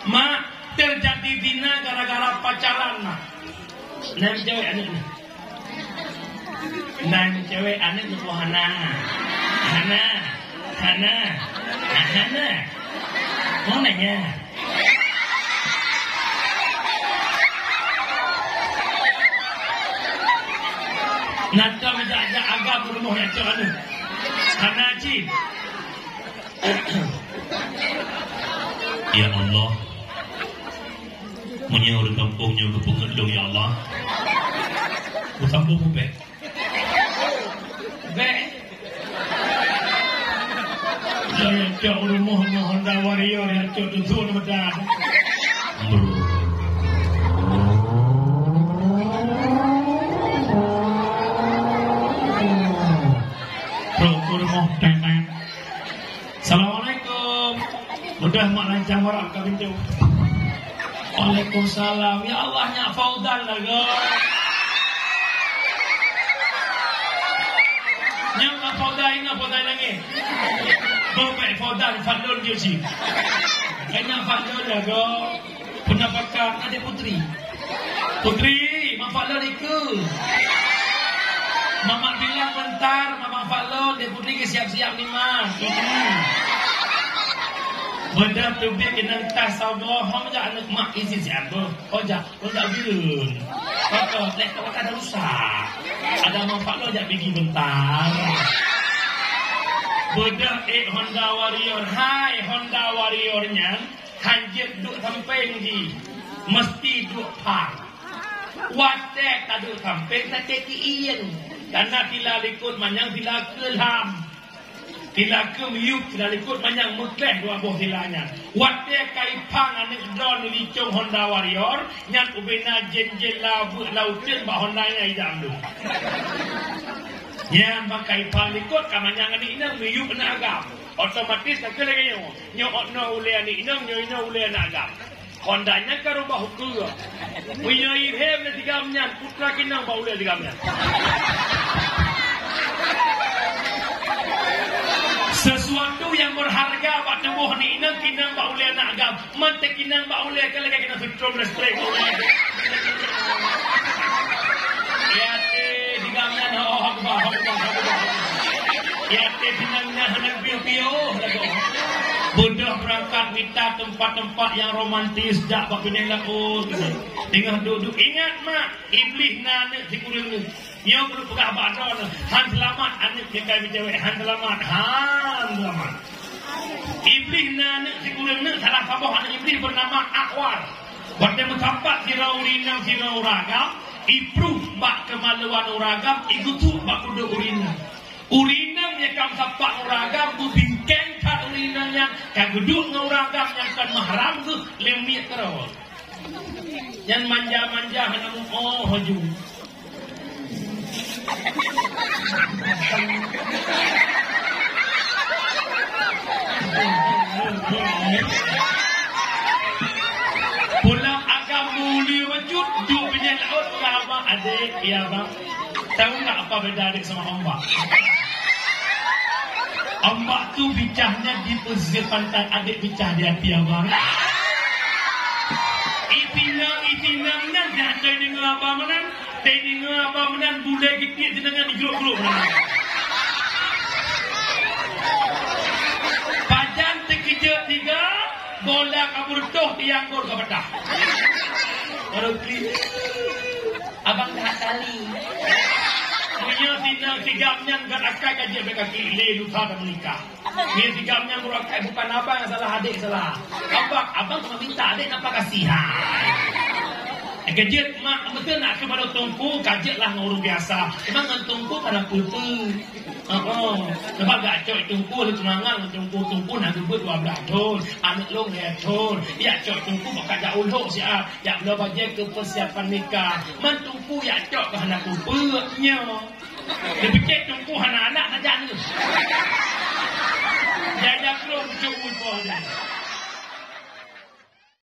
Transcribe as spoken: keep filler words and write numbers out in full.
Mak, terjadi zina gara-gara pacaran, Mak. Nan cewek aneuk ni. Nan cewek aneuk ni, oh, Hana. Hana. Hana. Ah, Hana. Mau nanya. Nata meujak-jak agam rumoh nyang cok aneuk. Hana cit. Ya Allah, meunyoe ureueng gampông nyoe geupeungeut lôn, ya Allah, beusambông ubé. Bék. Nyang cok rumoh ngon Honda Warrior, nyang cok dusun meudan. Trok u rumoh, teng, teng. Assalamualaikum. Mudah mak lancang warak ka pintu. Waalaikumsalam. Ya Allah, nyak Fauzan lah, go. Nyak Fauzan, nyak Fauzan lagi. Bobek Fauzan, Fadlun dia si. Nyak Fadlun lah, go. Penampakan adik Putri. Putri, manfaat lôn ikeu. Mamat bilang bentar, mamat manfaat lôn, adik Putri ke siap-siap ni, Mak. Hmm. Beudôh teubiet keunan tas saboh, hom jak aneuk mak isi siap boh. Oh, jak, oh, jak bileuen. Pokok, lek tok ada rusak. Ada manfaat lôn jak pigi bentar. Beudôh ék Honda Warrior. Hai, Honda Warrior nyan. Hanjeuet duek sampéng jih, meuseuti duek phang. Watée taduek sampéng, taté ti iyeng, kana sila likot manyang sila keu lham. Sila keu miyueb, sila likot manyang meukleh dua boh sila nyan. Watée kai phang aneuk droe neulicong Honda Warrior, nyan ubena jén-jén labeuk lauteuen bak Honda nyan idam dum. Nyan bak kai phang likot ka manyang aneuk inong, miyueb aneuk agam. Otomatis ka keu lagée nyoe. Nyoe inoe ulée aneuk inong, nyoe inoe ulée aneuk agam. Honda nyan ka rubah ukeue. Meunyoe irhem lé sigam nyan, putra kinong bak ulée sigam nyan. Sesuatu yang berharga bak tuboh aneuk inong, kinong bak ulée aneuk agam. Man teukinong bak ulée ka lagée keunoe seutrom listrik bak ulée. Ya, teuh, sigam nyan, oh, oh, oh, oh, oh, oh. Ya, teuh, pinang nyan hana piôh-piôh lagoe. Beudôh beurangkat mita teumpat-teumpat nyang romantis jak bak binéh laôt. Teungoh duek-duek, ingat, Mak, Iblih na aneuk sikureueng neuk. Nyoe keuneuk peugah bak droeneuh, han seulamat aneuk nyang ka meucewek, han seulamat, han seulamat. Iblih na aneuk sikureueng neuk, salah saboh aneuk Iblih beunama Akwar. Watée meusapat sidroe ureueng inong sidroe ureueng agam, ipruh bak keumaluan ureueng agam, igeusuek bak kudeuek ureueng inong. Ureueng inong nyang ka meusapat ngon ureueng agam, beubingkeng that ureueng inong nyan, ka geuduek ngon ureueng agam nyang kon mahram geuh lé miet keudroe. Nyan manja-manja hana muoh laju. Pulang agam mulia bacut, duek binéh laôt ka abang, adék, ya abang. Tahu tak apa beda adék sama ombak? Ombak tu bicahnya di pesisir pantai, adék bicah di hati abang. Itinang, itinang nyan dah deungoe abang meunan. Teudeungoe abang meunan bulée geutiek teunangan di grup-grup meunan. Pajan teukeujot tiga, bola ka beureutoh, tiang gol ka patah. Baru klik. Abang dah tali. Meunyoe tina sigam nyan gat akai ka jeuet bak kaki lé lusa dan meunikah. Ngieng sigam nyan meurakai bukan abang nyang salah, adék salah. Abang, abang cuma minta adék napa kasih, ha. Keujeuet mak meuteun nak keupada teungku, ka jeuet lah ngon ureueng biasa. Memang ngon teungku kana peue-peue. Heeh. Sebab jak cok teungku lé tunangan ngon teungku, teungku na geubeuet dua blah thon, aneuk lôn lhèe thon. Jak cok teungku bak jak ulok siat, jak bloe bajée keu peusiapan nikah. Man teungku jak cok keu hana peue-peue nyoe. Dipike teungku hana anak sajan tu. Jaja krueng cuma boh dah.